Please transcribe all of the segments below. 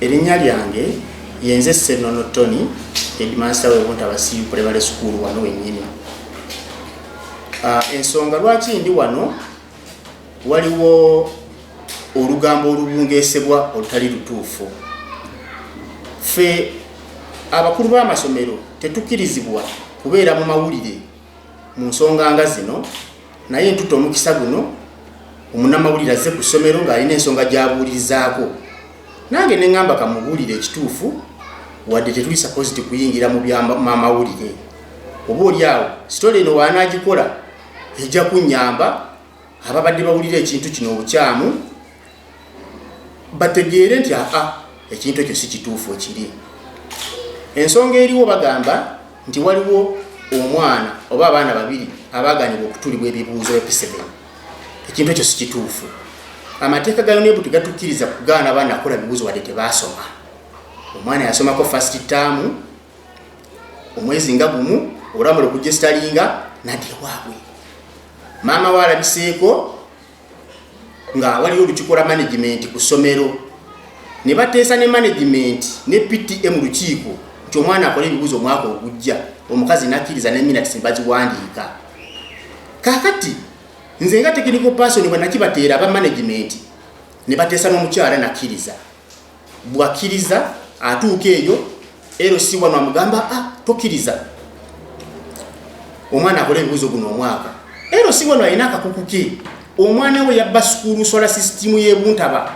Erinnya lyange yenze Senono Tony, headmaster w'eBuntaba CU Primary School wano wennyini. Ensonga lwaki ndi wano, waliwo olugambo olubungeesebwa olutali lutuufu. Ffe abakulu b'amasomero tetukkirizibwa kubeera mu mawulire mu nsonga nga zino, naye ntutte omukisa guno, omunnamawulire azze ku ssomero ng'alina ensonga gy'abuulirizaako, nange ne ŋŋamba kamubuulire ekituufu. Wadde tetuli supposed kuyingira mu byamawulire, oba oli awo story eno waanaagikola ejja kunnyamba ababadde bawulira ekintu kino obukyamu bategeere nti aa, ekintu ekyo si kituufu. Ekiri ensonga eriwo, bagamba nti waliwo omwana oba abaana babiri abaganibwa okutulibwa ebibuuzo bya P7. Ekintu ekyo si kituufu. Amateeka ga UNEB tegatukkiriza kugaana abaana kukola bibuuzo wadde tebaasoma. Omwana yasomako first term omwezi nga gumu, olwamala okuregisteringa nadda ewaabwe. Maama we alabiseeko nga waliwo olukiiko lwa management ku ssomero, ne bateesa ne management ne PTA mu lukiiko nti omwana akole ebibuuzo omwaka ogujja. Omukazi nakkiriza ne minutes ne baziwandiika. Kaakati nze nga technical person, bwe nakibateera aba management ne bateesa n'omukyala, nakkiriza. Bwakkiriza, atuuka eyo LC wano amugamba, "Ah, tokkiriza omwana akole ebibuuzo guno omwaka." LC wano alina akakuku ke. Omwana we yabba school solar system y'eBuntaba.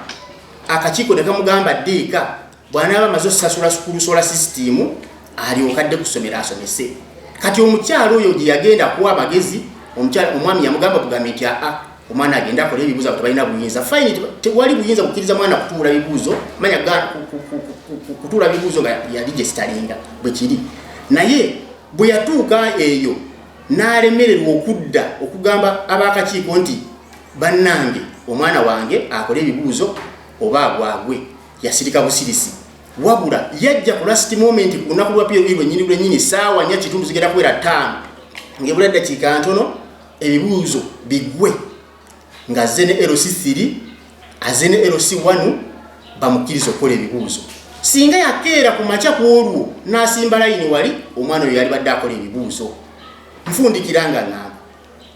Akakiiko ne kamugamba ddeeka, bw'anaaba amaze osasula school solar system alyoka adde ku ssomero asomese. Kati omukyalo oyo gye yagenda kuwa amagezi omukyala, omwami yamugamba bugambi nti aa, omwana agenda akole ebibuuzo, abo tebalina buyinza. Fine, tewali buyinza kukkiriza mwana kutuula bibuuzo, manya kutuula bibuuzo nga yaregisteringa bwe kiri. Naye bwe yatuuka eyo n'alemererwa okudda okugamba abakakiiko nti bannange, omwana wange akole ebibuuzo oba agwagwe, yasirika busirisi. Wabula yajja ku last moment, ku lunaku lwa PLE lwennyini lwennyini, saawa 4:15 zigenda kuwera 5, ng'ebula eddakiika ntono ebibuuzo biggwe, ng'azze ne LC3, azze ne LC1, bamukkiriza okukola ebibuuzo. Singa yakeera ku makya ku olwo n'asimba layini wali, omwana oyo yali badde akola ebibuuzo. Nfundikira nga ŋŋamba,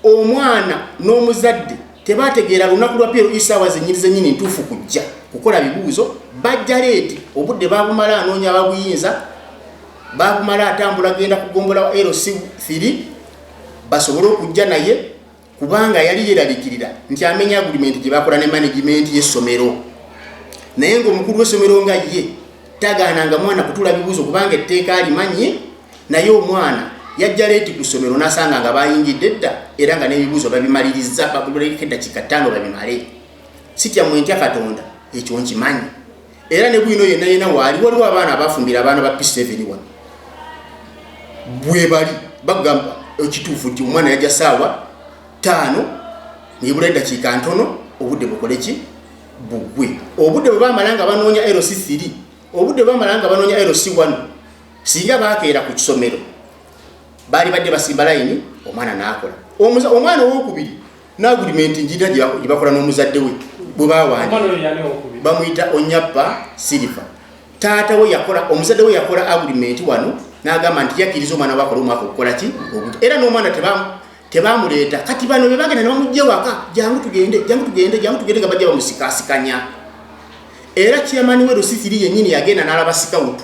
omwana n'omuzadde tebategeera lunaku lwa PLE saawa zennyini zennyini ntuufu kujja kukola bibuuzo. Bajja late, obudde babumala anoonya ababuyinza, babumala atambula genda kugombola wa LC3 basobole okujja naye, kubanga yali yeeralikirira nti amenya agreement gye bakola ne management y'essomero. Naye ng'omukulu w'essomero nga ye tagaananga mwana kutuula bibuuzo, kubanga etteeka alimanyi. Naye omwana yajja late ku ssomero n'asanga nga bayingidde dda, era nga n'ebibuuzo babimaliriza, babuleko eddakiika 5 babimale. Sitya mwe, ntya Katonda, ekyo nkimanyi. Era ne bwino yenna yenna waali waliwo abaana abafumbira abaana ba P7 wano bwe bali bagamba ekituufu nti omwana yajja saawa 5 ngebula eddakiika ntono obudde bukole ki, buggwe. Obudde bwe bamala nga banoonya LC3, obudde bwe bamala nga banoonya LC1, singa bakeera ku kisomero baali badde basimba layini omwana n'akola. Omwana owokubiri n'agreement njira gye bakola n'omuzadde we bwe bawandiika. Omwana oyo yani owokubiri? Bamuyita Onyapa Silver. Taata we yakola, omuzadde we yakola agreement wano n'agamba nti yakkiriza omwana we akola omwaka okukola ki ogujja. Era n'omwana tebamuleeta. Kati bano be bagenda ne bamugja waka, "Jangu tugende, jangu tugende, jangu tugende," nga bajja bamusikaasikanya. Era chairman we LC3 yennyini yagenda n'alaba scout,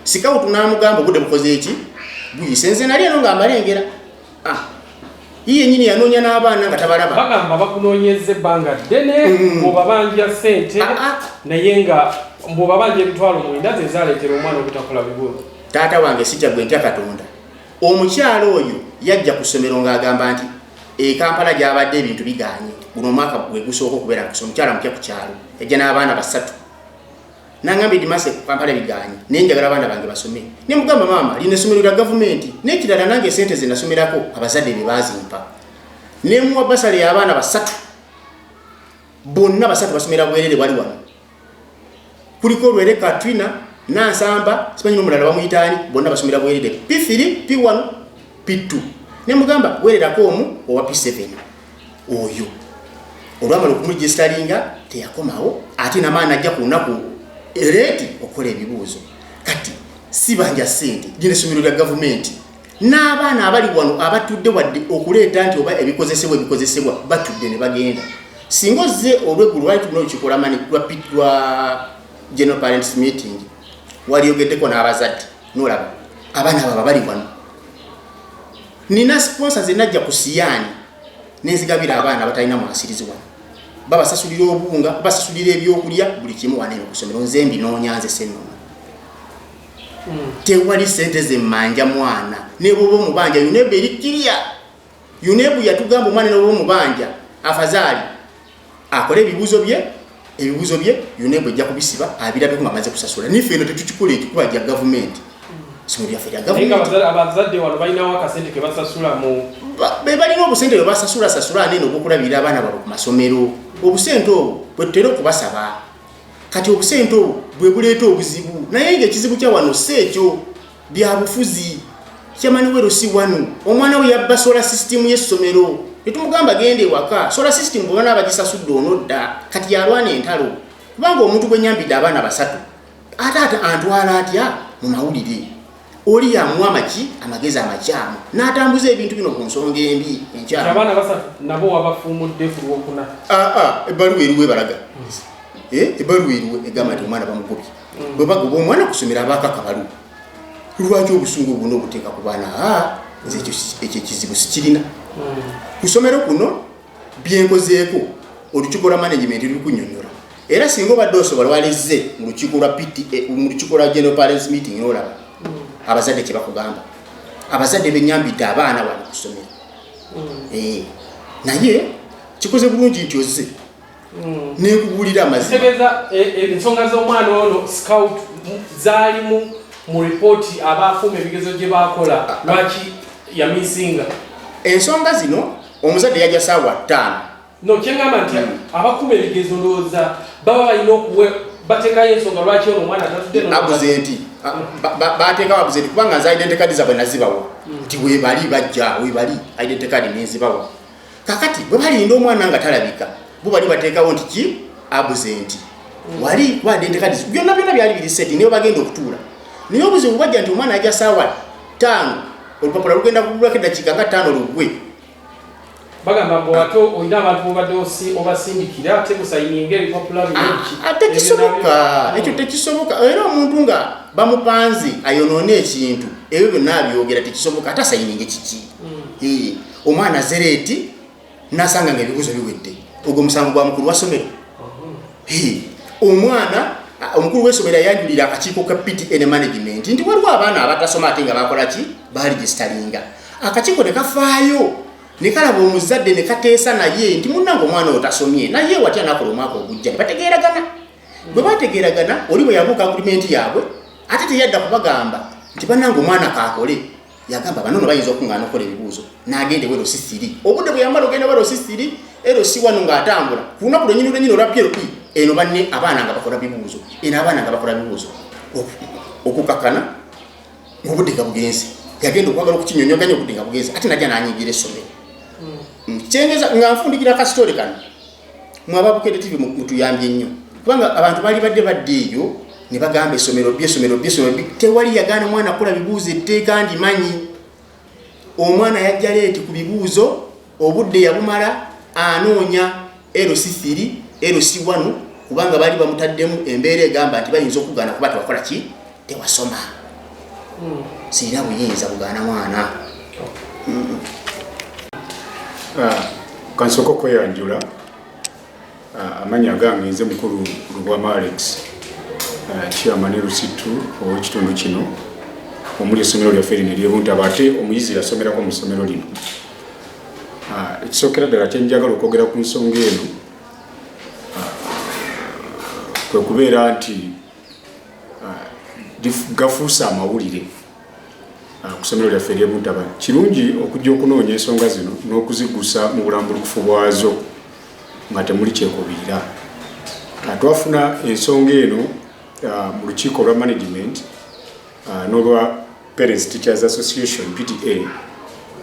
scout n'amugamba obudde bukoze eki, buyise. Nze nali eno nga mbalengera. Ah, ye yennyini yanoonya n'abaana nga tabalaba. Bagamba bakunoonyeza ebbanga ddene, bw'obabanja ssente, Ah, ah. naye nga bw'obabanja 90,000 ze zaleetera omwana obutakola bibuuzo. Taata wange, sijja gwe ntya Katonda. Omukyalo oyo yajja ku ssomero ng'agamba nti e Kampala gy'abadde ebintu biganye, guno omwaka gwe gusooka okubeera ku ssomero. Omukyala mupya ku kyalo, yajja n'abaana basatu nangamba, "Headmaster, ku Kampala biganye, naye njagala abaana bange basome." Ne mugamba, "Maama, lino essomero lya gavumenti. N'ekirala, nange esente ze nasomerako abazadde be baazimpa." Nemuwa bursary y'abaana basatu, bonna basatu basomera bwerere. Wali wano kuliko Olwere Katrina, Nansamba, simanyi n'omulala bamuyitaani, bonna basomera bwerere, P3, P1, P2. Nemugamba, "Wererako omu owa P7 oyo." Olwamala okumuregisteringa teyakomawo, ate namaani ajja ku lunaku. Late okukola ebibuuzo. Kati sibanja ssente, lino essomero lya gavumenti. N'abaana abali wano abatudde wadde okuleeta nti oba ebikozesebwa ebikozesebwa batudde ne bagenda. Singa ozze olweggulo, lwali tulina olukiiko lwa lwa general parents meeting, walyogeddeko n'abazadde nolaba abaana abo bali wano. Nina sponsor zenajja ku siyaani nenzigabira abaana abatalina mwasirizi wano, babasasulira obuwunga, basasulira ebyokulya, buli kimu wano eno kusomero. Nze mbinoonya, nze Ssennono. Tewali sente zemmanja mwana, nebwoba omubanja. UNEB eri kirya. UNEB yatugamba omwana nebwoba omubanja, afazaali akole ebibuuzo bye, ebibuuzo bye UNEB ejja kubisiba abirabeko nga amaze kusasula. Nife eno tetukikola ekikuba gya gavumenti, somero lyaffe lya Naye nga gavumenti. Abazadde wano balinawo akasente ke basasula mu Be balina obusente bwe basasula sasula anene obwokulabirira abaana baabwe ku masomero. Obusente obwo bwe tutera okubasaba. Kati obusente obwo bwe buleeta obuzibu, naye ngaekizibu kya wano si ekyo, byabufuzi. Chairman we LC wano omwana we yabba solar system y'essomero, netumugamba genda ewaka, solar system bwe bana bagisasudde onodda. Kati yalwana entalo, kubanga omuntu gwe nyambidde abaana basatu ate ate antwala atya mu mawulire? Oli yamuwa amaki amagezi amakyamu n'atambuza ebintu bino ku nsonga embi enkyamu. Abaana basatu nabo wabafuumudde ku Lwokuna. Aa, ebbaluwa eriwo ebalaga. Ebbaluwa eriwo egamba nti omwana bamugobye. Bwe bagoba omwana kusomera abaako akabaluwa. Lwaki obusungu obwo n'obuteeka ku baana? Aa, nze ekyo ekizibu sikirina ku ssomero kuno. Byenkozeeko, olukiiko lwa management luli kunyonyola, era singa obadde osobola walizze mu lukiiko lwa PTA, mu lukiiko lwa general parents meeting, nolaba abazadde kye bakugamba, abazadde benyambidde abaana wano ku ssomero. Naye kikoze bulungi nti ozze nekubuulira amazima. Kitegeeza ensonga z'omwana ono scout zaalimu mu ripooti abakuuma ebigezo gye bakola, lwaki yamisinga? Ensonga zino, omuzadde yajja saawa 5. No, kyengamba nti abakuuma ebigezo ndowooza baba balina okuwe bateekayo ensonga lwaki ono omwana atatudde Absent bateekawo absent, kubanga nze identity card zaabwe nazibawa nti webali bajja, webali identity card nenzibawa. Kakati bwe balinda omwana nga talabika, bo bali bateekawo nti ki absent wali, kuba identity card byonna byonna byali biri set, niyo bagenda okutuula. Naye obuzibu bwajja nti omwana ajja saawa 5, olupapula lugenda kugulwako eddakiika nga 5 lugwe. Bagamba mbu ate olina abantu bobadde obasindikira ate musayininga ebipapula bino biki? Ah, tekisoboka ekyo, tekisoboka. Era omuntu nga bamupanze ayonoone ekintu, ebyo byonna abyogera, tekisoboka. Ate asayininge kiki? Omwana azze late nasanga nga ebibuuzo biwedde, ogwo omusango gwa mukulu wa ssomero. Omwana omukulu w'essomero yayanjulira akakiiko ka PTA ne management nti waliwo abaana abatasoma ate nga bakola ki, baregistaringa. Akakiiko ne kafaayo ne kalaba omuzadde ne kateesa naye nti munnange omwana oyo tasomye, naye watya nakola omwaka ogujja, ne bategeeragana. Bwe bategeeragana, oli bwe yabuuka agreement yaabwe, ate teyadda kubagamba nti bannange omwana kaakole. Yagamba banono bayinza okuŋŋaana okukola ebibuuzo, n'agenda ewa LC3. Obudde bwe yamala ogenda ewa LC3, LC1 ng'atambula ku lunaku lwennyini lwennyini olwa PLE eno, banne abaana nga bakola bibuuzo, eno abaana nga bakola bibuuzo. Okukakkana obudde nga bugenze, yagenda okwagala okukinyonyoganya, obudde nga bugenze, ate najja n'anyigira essomero. Kyengeza nga nfundikira akasitole kano, mwaba Bukedde TV mutuyambye nnyo, kubanga abantu baali badde badde eyo ne bagamba essomero bbi, essomero bbi, essomero bbi. Tewali yagaana mwana kukola bibuuzo, etteeka ndimanyi. Omwana yajja late ku bibuuzo, obudde yabumala anoonya LC3, LC1, kubanga baali bamutaddemu embeera egamba nti bayinza okugaana kuba tewakola ki, tewasoma. Sirina buyinza bugaana mwana. Kansooka okweyanjula. Amannya gange nze mukulu Lubwama Alex, chairman LC2 ow'ekitundu kino omuli essomero lyaffe lino eryebuntaba, ate omuyizi yasomerako mu ssomero lino. Ekisookera ddala kyenjagala okwogera ku nsonga eno kwe kubeera nti gafuuse amawulire ku ssomero lyaffe eryebuntaba. Kirungi okujja okunoonya ensonga zino n'okuziggusa mu bulambulukufu bwazo nga temuli kyekubiira. Twafuna ensonga eno mu lukiiko olwa management n'olwa Parents Teachers Association, PTA.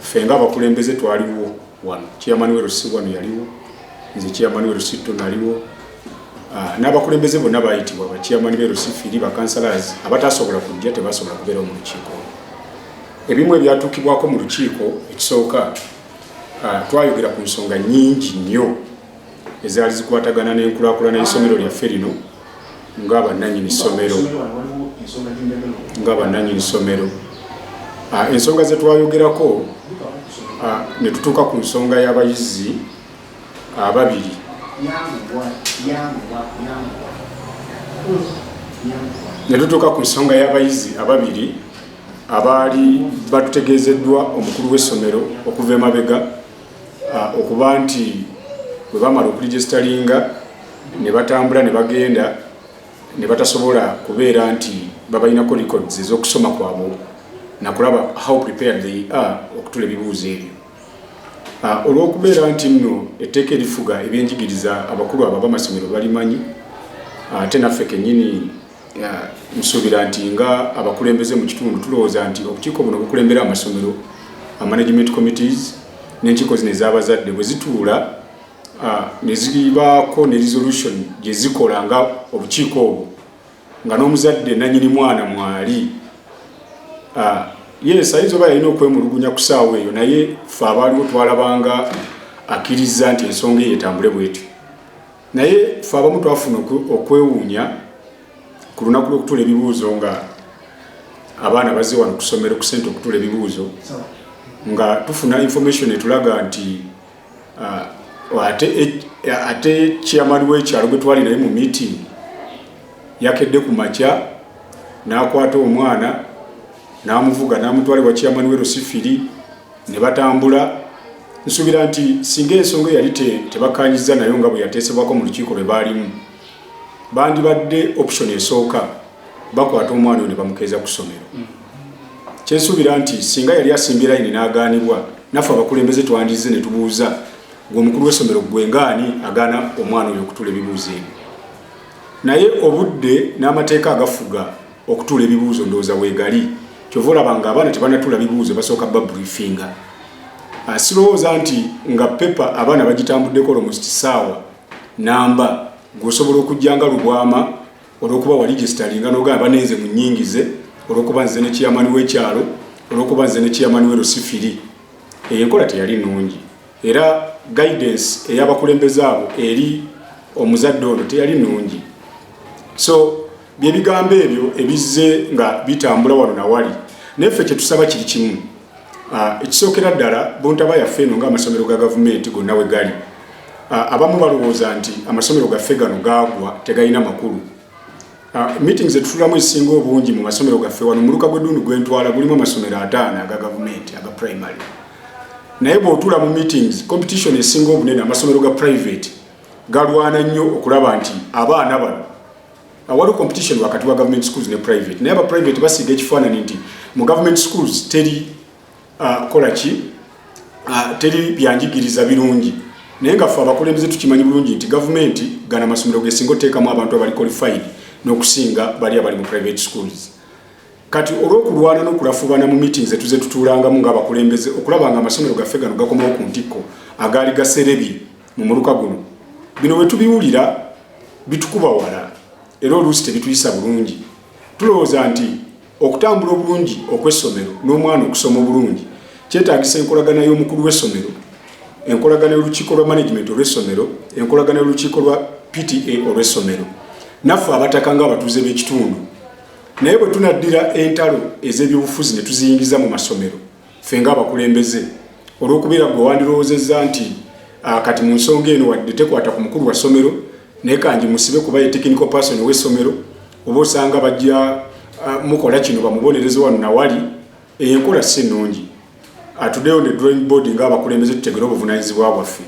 Ffe nga abakulembeze twaliwo wano, chairman we LC wano yaliwo, nze chairman we LC2 naliwo. N'abakulembeze bonna bayitibwa, bachairman b'e LC3, bacouncillors abatasobola kujja tebasobola kubeerawo mu lukiiko olwo. Ebimu ebyatuukibwako mu lukiiko, ekisooka, twayogera ku nsonga nnyingi nnyo ezaali zikwatagana n'enkulaakulana y'essomero lyaffe lino ng'abannannyini ssomero. Ensonga ze twayogerako, ne tutuuka ku nsonga y'abayizi ababiri abaali batutegeezeddwa omukulu w'essomero okuva emabega, okuba nti bwe bamala okuregisteringa ne batambula ne bagenda ne batasobola kubeera nti babalinako records ez'okusoma kwabwe nakulaba how prepared they are okutula ebibuuzo ebyo. Olw'okubeera nti nno etteeka erifuga ebyenjigiriza abakulu abo ab'amasomero balimanyi, ate naffe kennyini nsuubira nti nga abakulembeze mu kitundu tulowooza nti obukiiko buno bukulembera amasomero, management committees n'enkiiko zino ez'abazadde, bwe zituula ne zibaako ne resolution gye zikola nga obukiiko obwo, nga n'omuzadde nannyini mwana mwali, yes, ayinza oba yalina okwemulugunya ku ssaawa eyo, naye ffe abaaliwo twalabanga akkiriza nti ensonga eyo etambule bwetyo. Naye ffe abamu twafuna okwewuunya ku lunaku lw'okutuula ebibuuzo nga abaana bazze wano ku ssomero ku sente okutuula ebibuuzo, nga tufuna information etulaga nti ate chairman w'ekyalo gwe twali naye mu meeting yakedde ku makya n'akwata omwana n'amuvuga n'amutwala ewa chairman w'e LC3 ne batambula. Nsuubira nti singa ensonga yali tebakanyiza nayo nga bwe yateesebwako mu lukiiko lwe baalimu, bandibadde option esooka bakwata omwana oyo ne bamukeeza ku ssomero. Kyensuubira nti singa yali asimbye layini n'agaanibwa, naffe abakulembeze twandize ne tubuuza, gwe omukulu w'essomero, gwe ngaani agaana omwana oyo okutuula ebibuuzo ebyo? Naye obudde n'amateeka agafuga okutuula ebibuuzo ndowooza weegali. Kyova olaba nga abaana tebanatuula bibuuzo basooka babriefinga. Sirowooza nti nga paper abaana bagitambuddeko almost saawa namba, gweosobola okujja nga lubwama olwokuba waregisteringa nogamba banenze mu nnyingize olwokuba nze ne chairman w'ekyalo, olwokuba nze ne chairman w'e LC3. Eyo enkola teyali nnungi, era guidance ey'abakulembeze abo eri omuzadde ono teyali nnungi. So byebigambo ebyo ebizze nga bitambula wano nawali, naye ffe kyetusaba kiri kimu. Ekisookera ddala, Buntaba yaffe eno ng'amasomero ga gavumenti gonna we gali, abamu balowooza nti amasomero gaffe gano gaagwa, tegalina makulu. Meetings zetutulamu ezisinga obungi mu masomero gaffe wano muluka gw'eddundu gwentwala gulimu amasomero 50 aga gavumenti aga primary, naye bw'otuula mu meetings, competition esinga obunene amasomero ga private galwana nnyo okulaba nti abaana bano, waliwo competition wakati wa government schools ne private, naye aba private basiiga ekifaananyi nti mu government schools teri kola ki, teri byanjigiriza birungi. Naye nga ffe abakulembeze tukimanyi bulungi nti gavumenti gana amasomero gesinga oteekamu abantu abali qualified n'okusinga bali abali mu private schools. Kati olw'okulwana n'okulafubana mu meetings etuze tutuulangamu ng'abakulembeze okulaba nga amasomero gaffe gano gakomawo ku ntikko agaali gaserebye mu muluka guno, bino bwe tubiwulira bitukuba wala era oluusi tebituyisa bulungi. Tulowooza nti okutambula obulungi okw'essomero n'omwana okusoma obulungi kyetaagisa enkolagana y'omukulu w'essomero, enkolagana y'olukiiko lwa management olw'essomero, enkolagana y'olukiiko lwa PTA olw'essomero, naffe abataka ng'abatuuze b'ekitundu. Naye bwe tunaddira entalo ez'ebyobufuzi ne tuziyingiza mu masomero, ffe ng'abakulembeze, olw'okubeera gwe wandirowoozezza nti kati mu nsonga eno wadde tekwata ku mukulu wa ssomero, naye kangi musibe kuba ye technical person ow'essomero, oba osanga bajja mukola kino bamubonereze wano nawali, eyo enkola si nnungi. Atuddeyo ne drawing board ng'abakulembeze, tutegere obuvunaanyizibwa bwaffe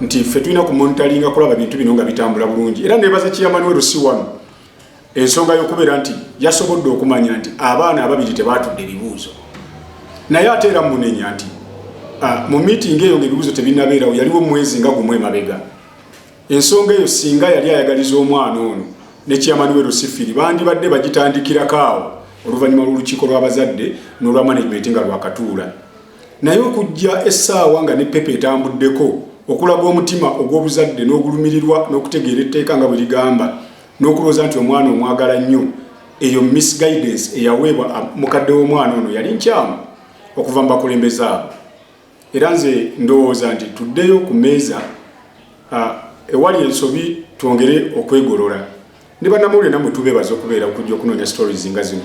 nti ffe tulina kumonitoringa kulaba bintu bino nga bitambula bulungi. Era nebaza chairman w'e LC1 ensonga y'okubeera nti yasobodde okumanya nti abaana ababiri tebaatudde ebibuuzo. Naye ate era munenya nti mu meeting eyo ng'ebibuuzo tebinnabeerawo, yaliwo mwezi nga gumu emabega, ensonga eyo singa yali ayagaliza omwana ono ne chairman w'e LC3, bandibadde bagitandikirako awo oluvannyuma lw'olukiiko lw'abazadde n'olwa management nga lwakatuula. Naye okujja essaawa nga ne paper etambuddeko Okulaga omutima ogw'obuzadde n'ogulumirirwa n'okutegeera etteeka nga bwe ligamba n'okulowooza nti omwana omwagala nnyo, eyo misguidance eyaweebwa mukadde w'omwana ono yali nkyamu okuva mu bakulembeze abo. Era nze ndowooza nti tuddeyo ku mmeeza ewali ensobi twongere okwegolola. Ne bannamawulire nammwe tubeebaza okubeera okujja okunoonya stories nga zino,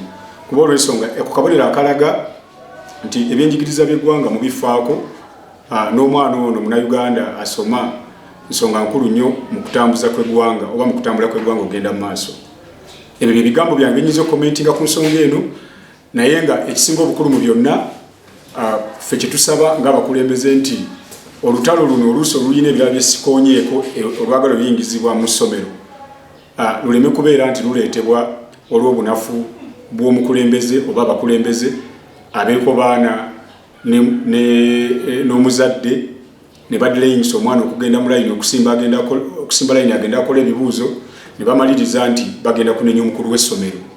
kuba olw'ensonga ako kabonero akalaga nti ebyenjigiriza by'eggwanga mubifaako, n'omwana ono Munnayuganda asoma nsonga nkulu nnyo mu kutambuza kw'eggwanga oba mu kutambula kw'eggwanga okugenda mu maaso. Ebyo bye bigambo byange nyinza okukomentinga ku nsonga eno, naye nga ekisinga obukulu mu byonna, ffe kyetusaba ng'abakulembeze nti olutalo luno oluusi olulina ebirala byesikoonyeeko olwagala oluyingizibwa mu ssomero, luleme kubeera nti luleetebwa olw'obunafu bw'omukulembeze oba abakulembeze abeekobaana n'omuzadde ne badelayingisa omwana okugenda mu layini okusimba layini agenda akola ebibuuzo, ne bamaliriza nti bagenda kunenya omukulu w'essomero.